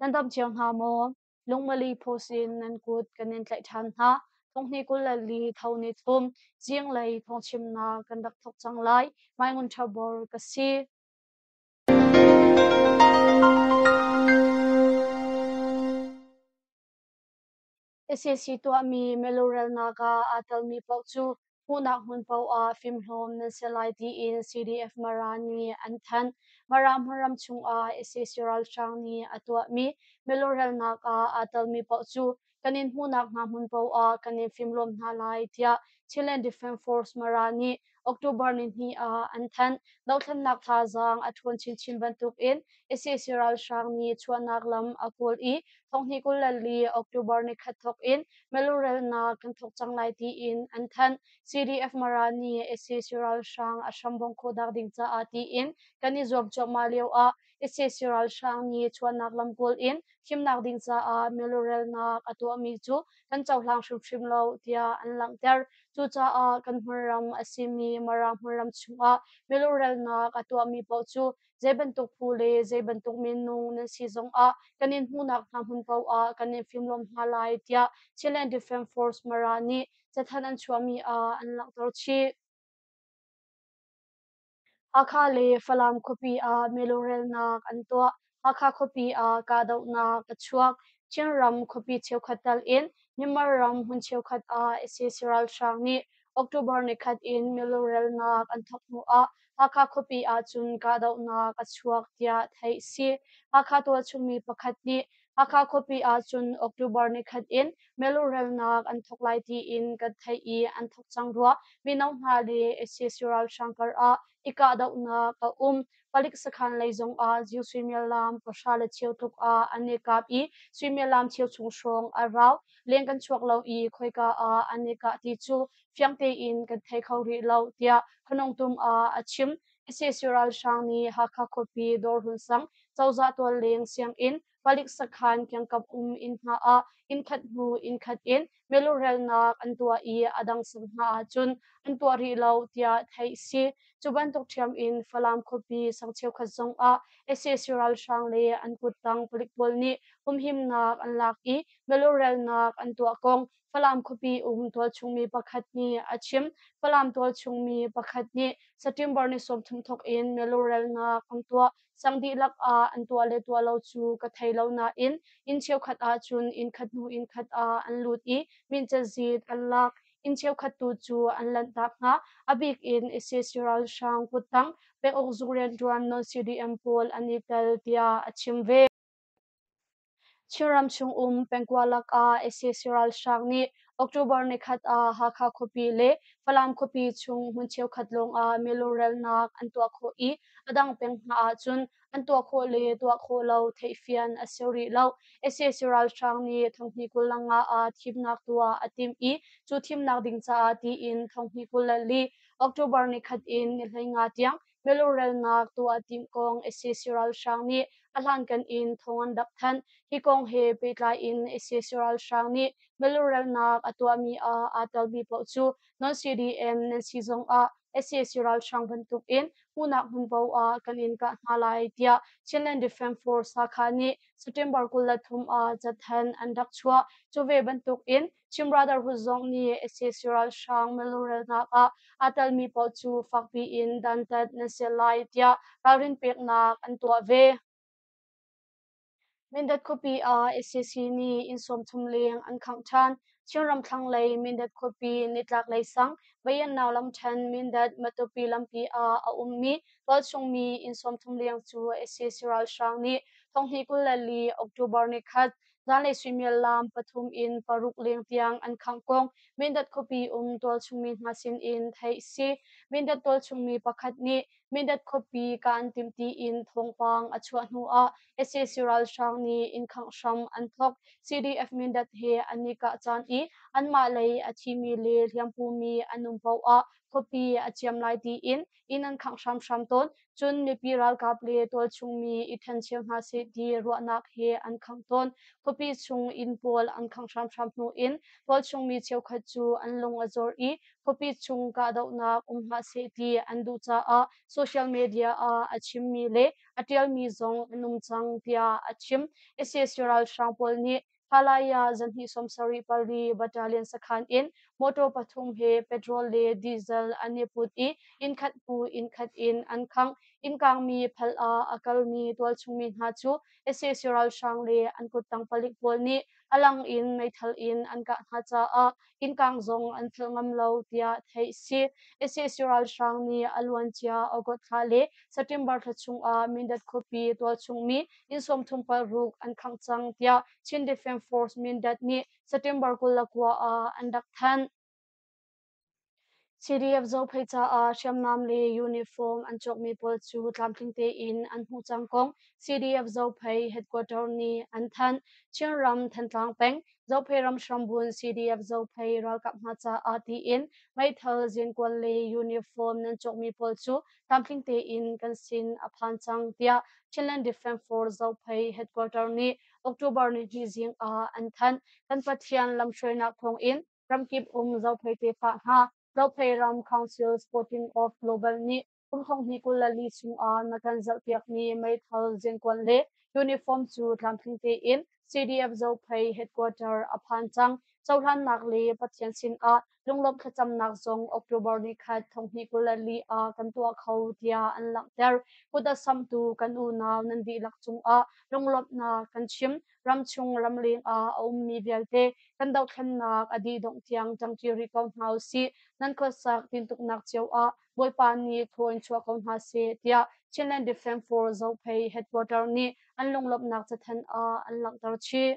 Nan dam cio hna maw? Lungmali post in nan kut kan in tlaih ṭhan hna. Thonghni 24 tho ni thum zinglei thawngchimnak kan rak thawk cang lai. Mai Ngun Ṭha Bor ka si. Sac tuahmi melurelnak ah aa telmi paoh cu hmuhnak hmun paoh ah fimhlawm nan si lai tiin CDF Mara nih an thanh. Mara hmunram chungah sac ralhrang nih a tuahmi melurelnak ah aa telmi paoh cu kan in hmuhnak hna hmun paoh ah kan in fimhlawm hna lai tiah Chinland Defence Force Mara nih October nihnih ah an thanh. Dohthlennak thazaang a ṭhawn chinchin bantukin sac ralhrang nih chuahnak lam a kawl i thonghnih 24 October nikhat thawk in melurelnak kan thawk cang lai tiin an thanh. CDF Mara nih sac ralhrang a hram bongh khawhnak ding caah tiin kan i zuam cuahmah lio ah sac ralhrang nih chuahnak lam kawl in himnak ding caah melurelnak a tuahmi cu kan cohlang hrimhrim lo tiah an langhter. Cucaah kan hmunram a simi Mara hmunram chungah milurelnak a tuahmi paoh cu zei bantuk phu le zei bantuk minung nan si zongah kan in hmuhnak hna hmun paoh ah kan in fimhlawm hna lai tiah Chinland Defence Force Mara nih cathanh an chuahmi ah an langhter chih. Hakha le Falam khuapi ah milurelnak an tuah. Hakha khuapi ah kahdohnak a chuak. Chinram khuapi cheukhat tal in Myanmar ram hmun cheukhat ah sac ralhrang nih October nikhat in milurelnak an thawk hnu ah Hakha khuapi ahcun kahdohnak a chuak tiah theih a si. Hakha tualchung mi pakhat nih Hakha khuapi ahcun October nikhat in melurelnak an thawk lai tiin kan theih i an thawk cang rua. Mino hna le sac ralhrang kar ah i kahdohnak a um. Palik sakhan lei zong ah zing suimilam pahra le cheu tluk ah an i kap i suimilam cheu chung hrawng a rau. Leng kan chuak lo i khoika ah an i kah ti cu fiang tein kan thei kho rih lo tiah Khanungtum ah a chim. Sac ralhrang nih Hakha khuapi Dawrhlun sang cozah tualleng sianginn palik sakhan kiangkap um inn hna ah innkhat hnu innkhat in melurelnak an tuah i a dang sang hna ahcun an tuah rih lo tiah theih si. Cu bantuk ṭhiam in Falam khuapi sang cheukhat zong ah sac ralhrang le an kuttang palik pawl nih humhimnak an lak i melurelnak an tuah kong Falam khuapi um tualchungmi pakhat nih a chim. Falam tualchungmi pakhat nih September ni 30 thawk in melurelnak an tuah. Sang dihlak ah an tuah le tuah lo cu ka thei lo nain inn cheukhat ahcun inn khat hnu inn khat ah an lut i mincazit an lak. Inn cheukhat tu cu an lanhtak hna. A bik in sac ralhrang kuttang penguk zung rianṭuan non-CDM pawl an i tel tiah a chim ve. Chinram chung um pengkua lakah sac ralhrang nih October nikhat ah Hakha khuapi le Falam khuapi chung hmun cheukhat lawngah milurelnak an tuah khawh i a dang peng hna ahcun an tuah khawh le tuah khawh lo theihfian a si rih lo. Sac ralhrang nih thonghnih 25 ah thimnak tuah a timh i cu thimnak ding caah tiin thonghnih 24 October nikhat in ni 15 tiang Milurelnak tuah timh kong sac ralhrang nih a hlankan in thawng an rak thanh. Hi kong he pehtlai in sac ralhrang nih milurelnak a tuahmi ah aa telmi paoh cu non-CDM nan si zongah sac ralhrang bantukin hmuhnak hmun paoh ah kan in kah hna lai tiah Chinland Defence Force Hakha nih September 23 ah cathanh an rak chuah. Cu ve bantukin Chin Brotherhood zong nih sac ralhrang milurelnak ah aa telmi paoh cu fakpi in dantat nan si lai tiah ralrin peknak an tuah ve. Mindat khuapi ah sac nih inn 30 leng an khangh ṭhan. Chinram thlanglei Mindat khuapi nitlaklei sang Bayannaung lamṭhen Mindat Matupi lampi ah a ummi tualchungmi inn 30 leng cu sac ralhrang nih thonghnih 24 October nikhat Zanlei suimilam pathum in paruk leng tiang an khangh kong Mindat khuapi um tualchungmi hna sinin theih si. Mindat tualchungmi pakhat nih Mindat khuapi kah an timh tiin thawngpang a chuah hnu ah sac ralhrang nih inn khangh hram an thawk. CDF Mindat he an i kah caan i anmah lei a thimi le hliampumi an um paoh ah khuapi a ciam lai tiin inn an khangh hramhram tawn. Cun mipi ralkap le tualchungmi i ṭhencheu hna seh ti ruahnak he an khangh tawn. Khuapi chung inn pawl an khangh hramhram hnu in tualchungmi cheukhat cu an lung a zawr i khuapi chung kahdohnak um hlah seh ti an duh caah social media ah a chimmi le a ṭialmi zong an um cang tiah a chim. Sac ralhrang pawl nih Halaya zanhnih 74 battalion sakhan in motor pathum he petrol le diesel an i put i innkhat hnu innkhat in an khangh. Innkangmi phal ah a kalmi tualchungmi hna cu sac ralhrang le an kuttang palik pawl nih a lang in meithal in an kah hna caah innkang zong an philh ngam lo tiah theih si. Sac ralhrang nih a luancia August thla le September thla chungah Mindat khuapi tualchungmi inn 36 an khangh cang tiah Chin Defense Force Mindat nih September 29 ah an rak thanh. CDF Zophei caah hriamnam le uniform an cawkmi pawl cu tlamtling tein an hmuh cang kong CDF Zophei headquarter nih an thanh. Chinram Thantlang peng Zophei ram hrambun CDF Zophei ralkap hna caah tiin meithal zinkuan le uniform nan cawkmi pawl cu tlamtling tein kan sin a phan cang tiah Chinland Defense Force Zophei headquarter nih October nihnih zing ah an thanh. Kan Pathian lamhruainak thawngin ramkip um Zophei tefa hna Zophei ram Council Sporting of Global nih kum 2024 chungah na kan zalhpiakmi meithal zenkuan le uniform cu tlamtling tein CDF Zophei headquarter a phan cang. Cohlannak le Pathian sinah lunglawmh thlacamnak zong October ni khat 2024 ah kan tuah kho tiah an langhter. Kut a samtu kan unau nan dihlak cungah lunglawmhnak kan chim. Ramchung ramleng ah a ummi vialte kan dohthlennak a dih dongh tiang ṭangṭi rih ko hna usih. Nan khuasak tintuknak cio ah Bawipa nih thaw in chuah ko hna seh tiah Chinland Defense Force Zophei headquarter nih an lunglawmhnak cathanh ah an langhter chih.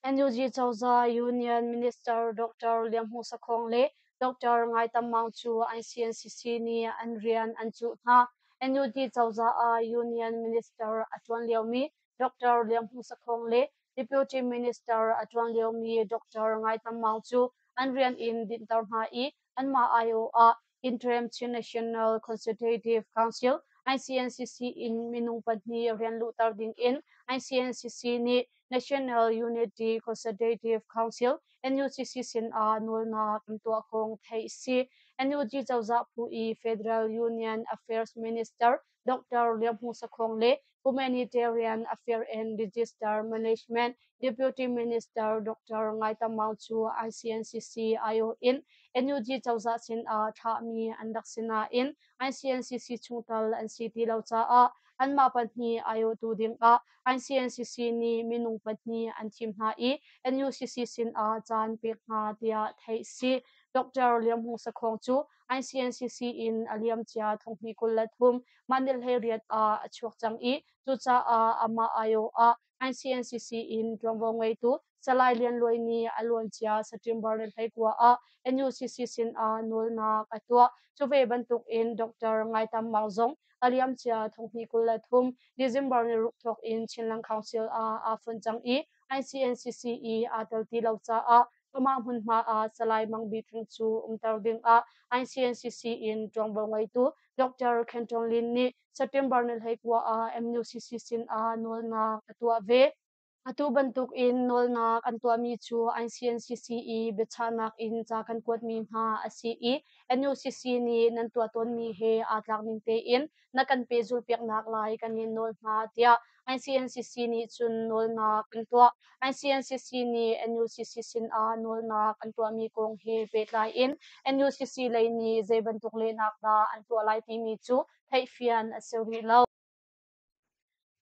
NUG cozah Union Minister Dr. Liang Hmung Sakhong le Dr. Ngai Tam Maung cu ICNCC nih an rian an cuh hna. NUG cozah ah Union Minister a ṭuan liomi Dr. Liang Hmung Sakhong le Deputy Minister a ṭuan liomi Dr. Ngai Tam Maung cu an rian in dinhter hna i anmah aiawh ah Interim Chin National Consultative Council ICNCC in minung pahnih rian luhter ding in ICNCC nih National Unity Consultative Council NUCC sinah nawlnak an tuah kong theih a si. NUG cozah phu i Federal Union Affairs Minister Dr. Liang Hmung Sakhong le Humanitarian Affairs and Disaster Management Deputy Minister Dr. Ngai Tam Maung cu ICNCC aiawh in NUG cozah sinah thlahmi an rak si nain ICNCC chungtel an si ti lo caah anmah pahnih aiawhtu dingah ICNCC nih minung pahnih an thim hna i NUCC sinah caan pek hna tiah theih si. Dr. Liang Hmung Sakhong cu ICNCC in a liamcia 2023 mah ni 18 ah a chuak cang i cucaah amah aiawh ah ICNCC in ṭuanvo ngeitu Salai Lian Luai nih a luancia September ni 19 ah NUCC sinah nawlnak a tuah. Cu ve bantuk in Dr. Ngai Tam Maung zong a liamcia 2023 December ni ruk thawk in Chinland Council ah aa fun cang i ICNCC i aa tel ti lo caah amah hmunhma ah Salai Mang Bi Thang cu umter dingah ICNCC in ṭuanvo ngeitu Dr. Kenton Lin nih September ni 19 ah MUCC sinah nawlnak a tuah ve. Atu bantuk in nawlnak an tuahmi cu ICNCC i biachahnak in ca kan kuatmi hna a si i NUCC nih nan tuah tawnmi he aa tlak ning tein na kan pehzulhpiaknak lai kan in nawl hna tiah ICNCC nih cun nawlnak an tuah. ICNCC nih NUCC sinah nawlnak an tuahmi kong he pehtlai in NUCC lei nih zei bantuk lehnak dah an tuah lai timi cu theihfian a si rih lo.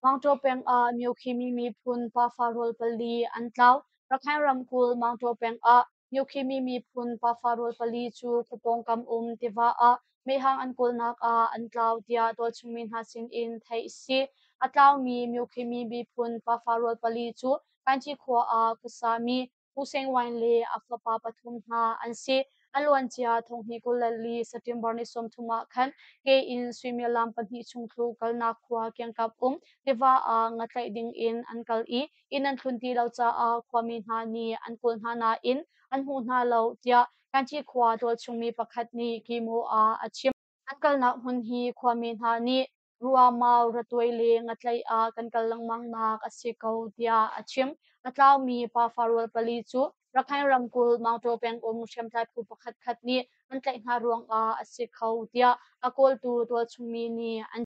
Mangtaw peng ah Myokhimi miphun pafa rual pali an tlau. Rakhine ramkulh Mangtaw peng ah Myokhimi miphun pafa rual pali cu khuapawngkam um tiva ah mehhang an kawlnak ah an tlau tiah tualchungmi hna sinin theih a si. A tlaumi Myokhimi miphun pafa rual pali cu Kanci khua ah khuasami Pu Seng Wine le a fapa pathum hna an si. A luancia 2024 September ni 30 ah khan ke in suimilam pahnih chung thlu kalnak khua kiangkap um tiva ah ngatlaih ding in an kal i inn an thlun ti lo caah khuami hna nih an kawl hna nain an hmu hna lo tiah Kanci khua tualchungmi pakhat nih Kimo ah a chim. An kalnak hmun hi khuami hna nih ruamau, ratuai le ngatlaih ah kan kal lengmangnak a si ko tiah a chim. A tlaumi pafa rual pali cu Rakhine ramkulh Maungtaw pengum hriamtlai phu pakhatkhat nih an tlaih hna ruangah a si kho tiah a kawltu tualchungmi nih an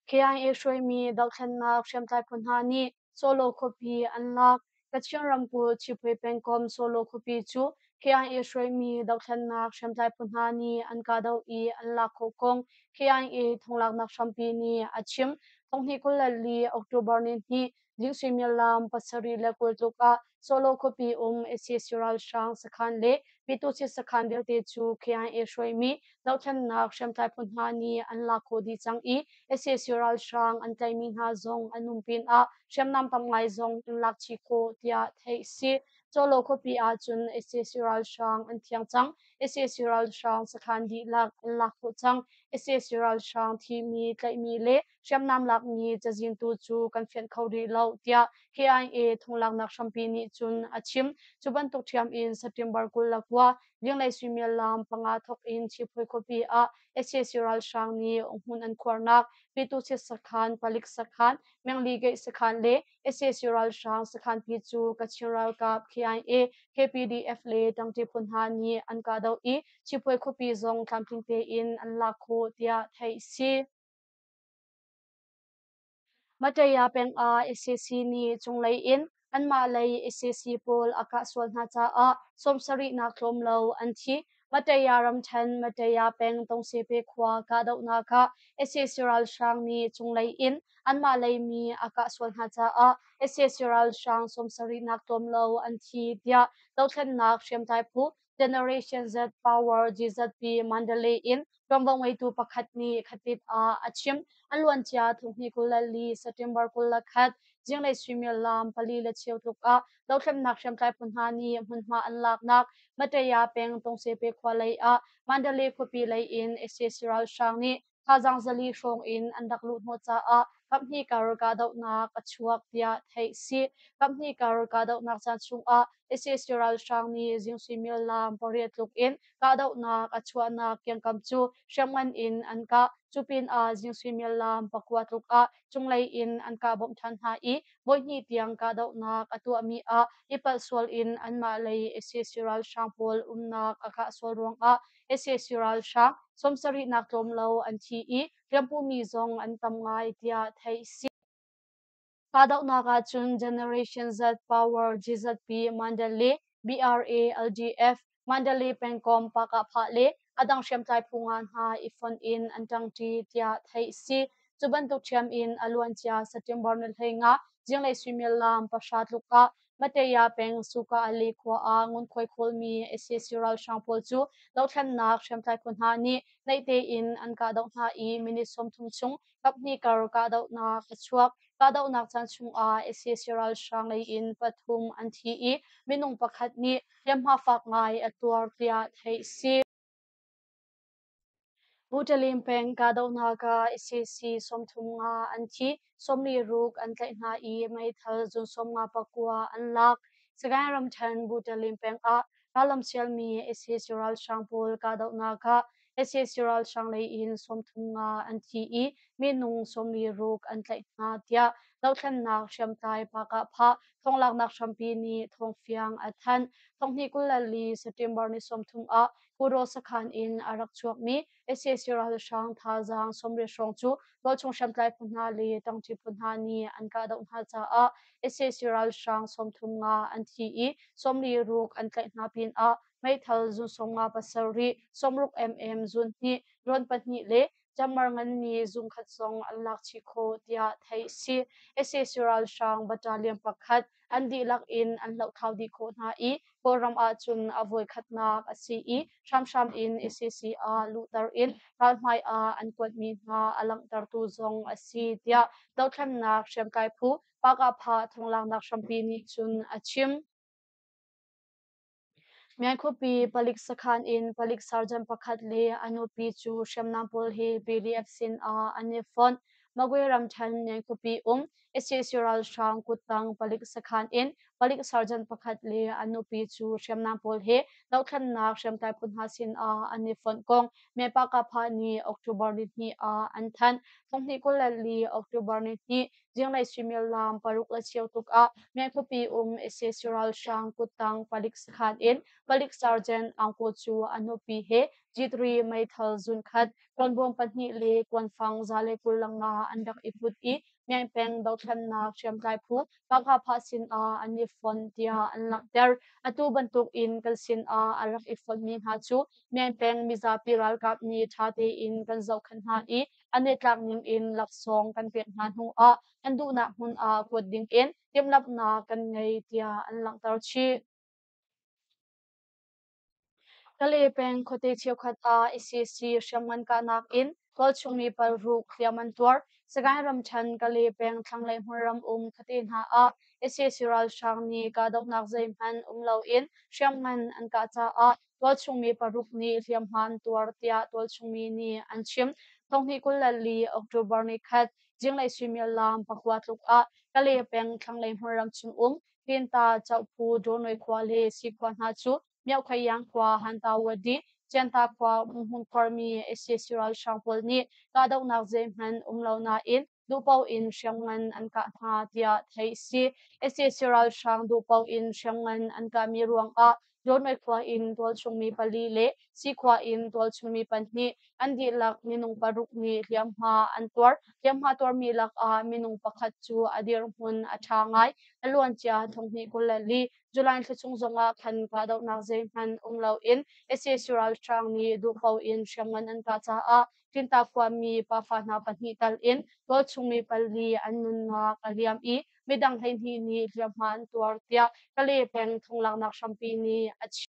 KIA hruaimi dohthlennak hriamtlai phu hna nih Solo khuapi an lak. Kachin ramkulh Chiphui pengkomh Solo khuapi cu KIA hruaimi dohthlennak hriamtlai phu hna nih an kahdoh i an lak khawh kong KIA thonglaknak hrampi nih a chim. Thonghnih 24 October ni hnih zing suimilam 7:20 tluk ah Solo khuapi um sac ralhrang sakhan le Pyituhsit sakhan vialte cu KIA hruaimi dohthlennak hriamtlai phu hna nih an lak khawh dih cang i sac ralhrang an tlaihmi hna zong an um pinah hriamnam tam ngai zong an lak chih khawh tiah theih a si. Cawlaw khuapi ahcun sac ralhrang an thiang cang. Sac ralhrang sakhan dihlak an lak khawh cang. Sac ralhrang thimi, tlaihmi le hriamnam lakmi cazin tu cu kan fianh kho rih lo tiah KIA thonglaknak hrampi nih cun a chim. Cu bantuk ṭhiam in September 29 zinglei suimilam 5 thawk in Chiphui khuapi ah sac ralhrang nih hmun an khuarnak Pyituhsit sakhan, palik sakhan, Mengli Gate sakhan le sac ralhrang sakhanpi cu Kachin ralkap KIA, KPDF le ṭangṭi phu hna nih an kahdoh i Chiphui khuapi zong tlamtling tein an lak khawh tiah theih a si. Mataya peng ah sac nih cunglei in anmah lei sac pawl a kah sual hna caah 70 nak tlawm lo an thi. Mataya ramṭhen Mataya peng Tongsepe khua kahdohnak ah sac ralhrang nih cunglei in anmah lei mi a kah sual hna caah sac ralhrang 70 nak tlawm lo an thi tiah dothlennak hriamtlai phu Generation Z Power GZP Mandalay in ṭuanvo ngeitu pakhat nih khatit ah a chim. A luancia thonghnih 24 September 21 zinglei suimilam 4:15 tluk ah dothlennak hriamtlai phu hna nih hmunhma an laknak Mataya peng Tongsepe khua lei ah Mandalay khuapi lei in sac ralhrang nih thazaang 400 hrawng in an rak luh hnawh caah kaphnih kar kahdohnak a chuak tiah theih a si. Kaphnih kar kahdohnak caan chungah sac ralhrang nih zing suimilam 8 tluk in kahdohnak a chuahnak kiangkam cu hriamngan in an kah. Cu pinah zing suimilam 9 tluk ah cunglei in an kah bawmh ṭhan hna i voihnih tiang kahdohnak a tuahmi ah i palh sual in anmah lei sac ralhrang pawl umnak a kah sual ruangah sac ralhrang 70 nak tlawm lo an thi i hliampumi zong an tam ngai tiah theih a si. Kahdohnak ahcun Generation Z Power GZP Mandalay BRA LDF Mandalay pengkomh Pakahphah le a dang hriamtlai phu nga hna i fonh in an ṭangṭi tiah theih a si. Cu bantuk ṭhiam in a luancia September ni 15 zinglei suimilam 10 tluk ah Mataya peng Suka Ali khua ah ngunkhuai khawlmi sac ralhrang pawl cu dothlennak hriamtlai phu hna nih naih tein an kahdoh hna i minute 30 chung kaphnih kar kahdohnak a chuak. Kahdohnak caan chungah sac ralhrang lei in pathum an thi i minung pakhat nih hliamhma fak ngai a tuar tiah theih a si. Butalim peng kahdohnak ah sac 35 an thi, 46 an tlaih hna i meithal zun 59 an lak. Sagaing ramṭhen Butalim peng ah rallam sialmi sac ralhrang pawl kahdohnak ah sac ralhrang lei in 35 an thi i minung 46 an tlaih hna tiah dothlennak hriamtlai Pakahphah thonglaknak hrampi nih thawngfiang a thanh. Thonghnih 24 September ni 30 ah Kuro sakhan in a rak chuakmi sac ralhrang thazaang 80 hrawng cu tualchung hriamtlai phu hna le ṭangṭi phu hna nih an kahdoh hna caah sac ralhrang 35 an thi i 46 an tlaih hna pinah meithal zun 57, 60 mm zun hnih, drone pahnih le Jamar nganmi zungkhat zong an lak chih khawh tiah theih a si. Sac ralhrang battalion pakhat an dihlak in an hlohthlau dih khawh hna i Kawlram ahcun a voikhatnak a si i hramhram in sac ah luhter in ralhmai ah an kuatmi hna a langhtertu zong a si tiah dothlennak hriamtlai phu Pakahphah thonglaknak hrampi nih cun a chim. Myan khuapi palik sakhan in palik sergeant pakhat le a nupi cu hriamnam pawl he PDF sin ah an i fonh. Magwe ramṭhen Nyan khuapi um sac ralhrang kuttang palik sakhan in palik sergeant pakhat le a nupi cu hriamnam pawl he dohthlennak hriamtlai phu hna sin ah an i fonh kong Mepakapha nih October nihnih ah an thanh. 2024 October nihnih zinglei suimilam 6 le cheu tuk ah Myan khuapi um sac ralhrang kuttang palik sakhan in palik sergeant Aung Ko cu a nupi he G3 meithal zunkhat Kuanbawm pahnih le kuanfang 125 an rak i put i Myaing peng dothlennak hriamtlai phu Pakhapha sinah an i fonh tiah an langhter. Atu bantuk in kan sinah a rak i fonhmi hna cu Myaing peng mizapi ralkap nih ṭha tein kan zohkhenh hna i an i tlak ning in laksawng kan pek hna hnu ah an duhnak hmun ah kuat ding in timhlamhnak kan ngei tiah an langhter chih. Kale peng khuate cheukhat ah sac hriamngan kahnak in tualchung mi paruk hliam an tuar. Sagaing ramṭhen Kale peng thlanglei hmunram um khuate hna ah sac ralhrang nih kahdohnak zeihmanh um loin hriamngan an kah caah tualchung mi paruk nih hliamhma an tuar tiah tualchung mi nih an chim. 2024 October nikhat zinglei suimilam 9 tluk ah Kale peng thlanglei hmunram chung um Pinta, Cohphu, Dawnoi khua le Sikhua hna cu Myohkhayang khua Hantawadi, Cianta khua hmun khuarmi sac ralhrang pawl nih kahdohnak zeihmanh um lo nain duhpaoh in hriamngan an kah hna tiah theih a si. Sac ralhrang duhpaoh in hriamngan an kahmi ruangah Dawnoi khua in tualchung mi pali le Sikhua in tualchung mi pahnih an dihlak minung paruk nih hliamhma an tuar. Hliamhma tuarmi lakah minung pakhat cu a dirhmun a ṭha ngai. A luancia 2024 July thla chung zongah khan kahdohnak zeihmanh um loin sac ralhrang nih duhpaoh in hriamngan an kah caah Tinta khuami pafa hna pahnih tal in tualchung mi pali an nunnak a liam i midang 12 nih hliamhma an tuar tiah Kale peng thonglaknak hrampi nih a chim.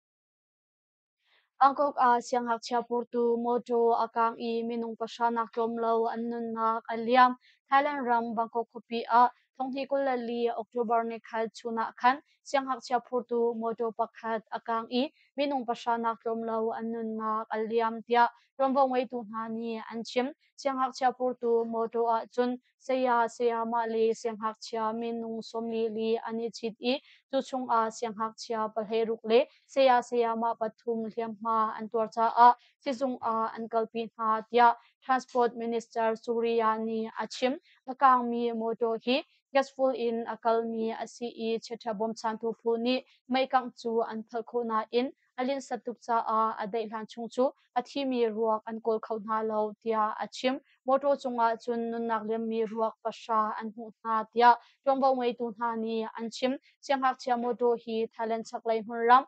Bangkok ah siangngakchia purtu mawṭaw a kaang i minung pahra nak tlawm lo an nunnak a liam. Thailand ram Bangkok khuapi ah 2024 October nikhat chun ah khan siangngakchia phurtu mawṭaw pakhat a kaang i minung pahra nak tlawm lo an nunnak a liam tiah ṭuanvo ngeitu hna nih an chim. Siangngakchia phurtu mawṭaw ah cun Saya, sayamah le siangngakchia minung 44 an i cit i cu chungah siangngakchia 16 le saya, sayamah pathum hliamhma an tuar caah sizung ah an kalpi hna tiah Transport Minister Suriya nih a chim. A kaangmi mawṭaw hi gas full in a kalmi a si i chiaṭha bawmchantu phu nih meikangh cu an phalh khawh nain a linhsat tuk caah a daih hlan chung cu a thimi ruak an kawl kho hna lo tiah a chim. Mawṭaw cungah cun nunnak liammi ruak pahra an hmuh hna tiah ṭuanvo ngeitu hna nih an chim. Siangngakchia mawṭaw hi Thailand chaklei hmunram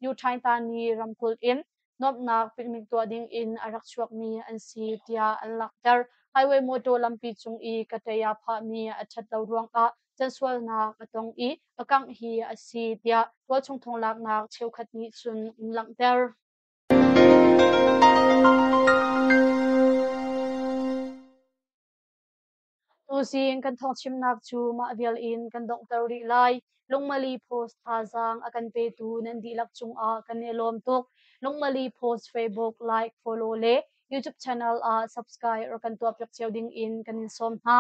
Uthaintani ramkulh in nuamhnak picnic tuah ding in a rak chuakmi an si tiah an langhter. Highway mawṭaw lampi cung i kataya phahmi a ṭhat lo ruangah cansualnak a tong i a kangh hi a si tiah tualchung thonglaknak cheukhat nih cun an langhter. Tuzing kan thawngchimnak cu mah vial in kan donghter rih lai. Lungmali Post thazaang a kan petu nan dihlak cungah kan i lawm tuk. Lungmali Post Facebook like, follow le YouTube channel ah subscribe rak kan tuahpiak cio ding in kan in sawm hna.